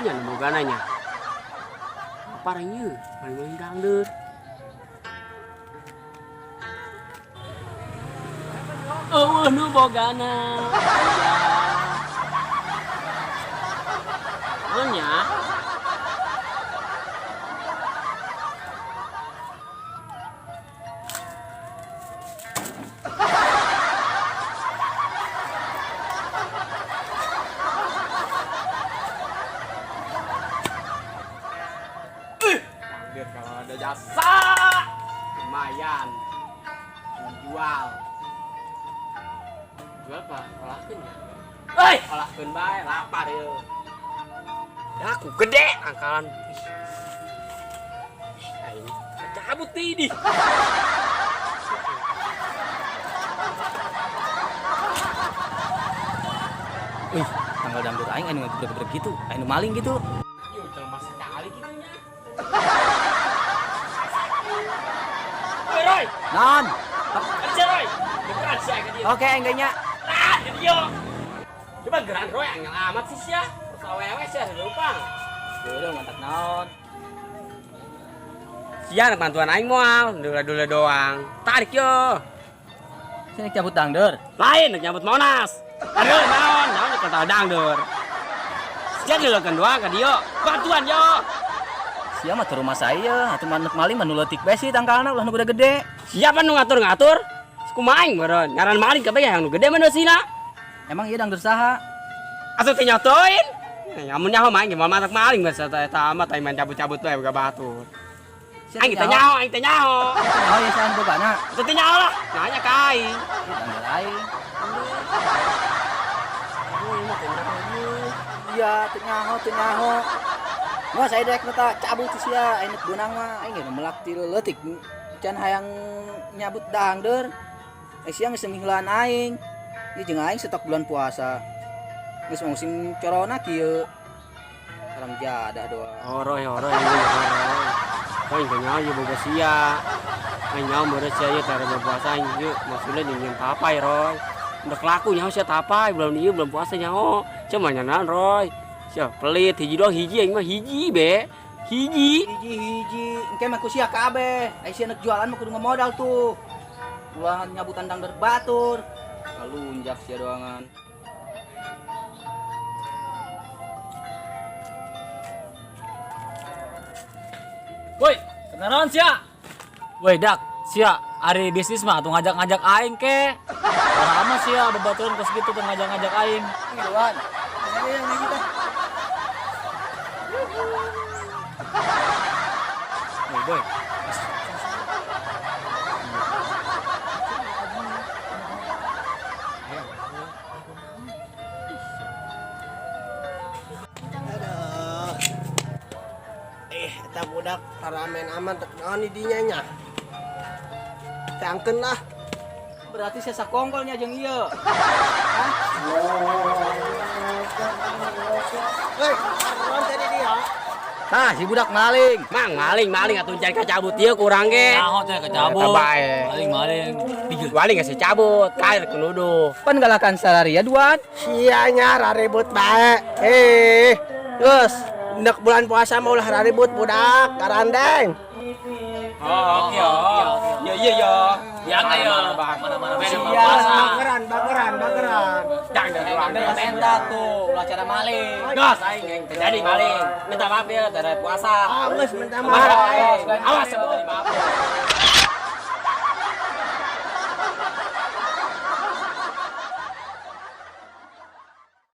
Nya nu bogana nya. Lapar ieu, maling-maling dangdeur. Eueuh nu bogana. Naon nya? Dangdeur kalau ada jasa lumayan jual. Jual apa? Olahkeun ya. Euy, olahkeun bae, lapar ieu. Ya aku gede angkalan. Ih. Aing cabut teh di. Wih, tanggal dangdut aing anu gede-gede gitu, anu maling gitu. Yo, jelema sekali gitu nya. Woi, Roy. Non. Kerja, Roy. Geran sia ka dieu. Oke, aing nya. Ah, di dieu. Coba geran Roy angel amat sih sia. Terus awewe sia lupang. Udah mantap naon. Sia nak bantuan aing moal, dule-dule doang. Tarik yo. Sini cabut dangdeur. Lain nak nyambut Monas. Aduh, naon, naon nyekel dangdeur. Sia dilekeun doang ka dieu. Bantuan yo. Sia mah ke rumah saya, atuh manuk maling mah nu leutik bae sih tangkalna ulah nu gede-gede. Siapa nu ngatur-ngatur? Kumaha aing meureun. Ngaran maling kabeh yang nu gede mah sina. Emang ieu dangdeur saha? Atuh teh nyotoin. Ya, amun nyaho mah aing moal matak maling bahasa eta amat aing main cabut-cabut bae boga batur. Aing teh nyaho, aing teh nyaho. Nyaho ya saha bogana? Atuh teh nyaho lah. Nanya ka aing. Ieu dangdeur aing. Iya, teu nyaho, teu nyaho. Wah, saya dek mata cabut sih sia, aing beunang mah aing ge melak ti leutik. Can hayang nyabut dangdeur. Sia geus minggulan aing. Ieu jeung aing stok bulan puasa. Geus musim corona kieu. Haram jadah doang. Horoy, horoy, anjing, horoy. Kau yang nyaho ieu boga sia. Aing nyaho meureun sia ieu tara puasa aing ieu maksudna jeung jeung tapai, Roy. Udah kelaku nyaho sia tapai bulan ieu bulan puasa nyaho. Sia mah nyanan, Roy. Sia pelit hiji doang hiji aing mah hiji be. Hiji. Hiji hiji. Engke mah ku sia kabeh. Ai sia nek jualan mah kudu ngemodal tuh. Ulah nyabutan dangdeur batur. Kalunjak sia doangan. Woi, kenalan sia. Woi, dak, sia ari bisnis mah tuh ngajak-ngajak aing ke. Parah amat sia babaturan kos gitu tuh ngajak-ngajak aing. Ngiluan. Ini yang naik kita. Woi, boy. Aduh. Eta budak ramen aman tek naon di dinya nya. Tangkeun lah. Berarti sia sakongkolnya jeung ieu. Hah? Hei, naon tadi dia? Tah, si budak maling. Mang maling, maling atuh can kacabut ieu kurang ge. Nyaho teh kacabut. Eta bae. Maling, maling. Bijil. Maling geus dicabut, kair kunuduh. Pan galakan salaria duan. Sia nya raribut bae. Geus, nek bulan puasa mah ulah raribut budak, garandeng. Oh, oke, oke. Iya, iya, iya. Ya, ayo. Mana-mana beda Sia, puasa. bageran, bageran, bageran. Dang, dang, dang, dang. Minta tuh, ulah cara maling. Gas aing aing terjadi maling. Minta maaf ya, dari puasa. Ah, geus minta maaf. Awas, awas sebetulnya maaf.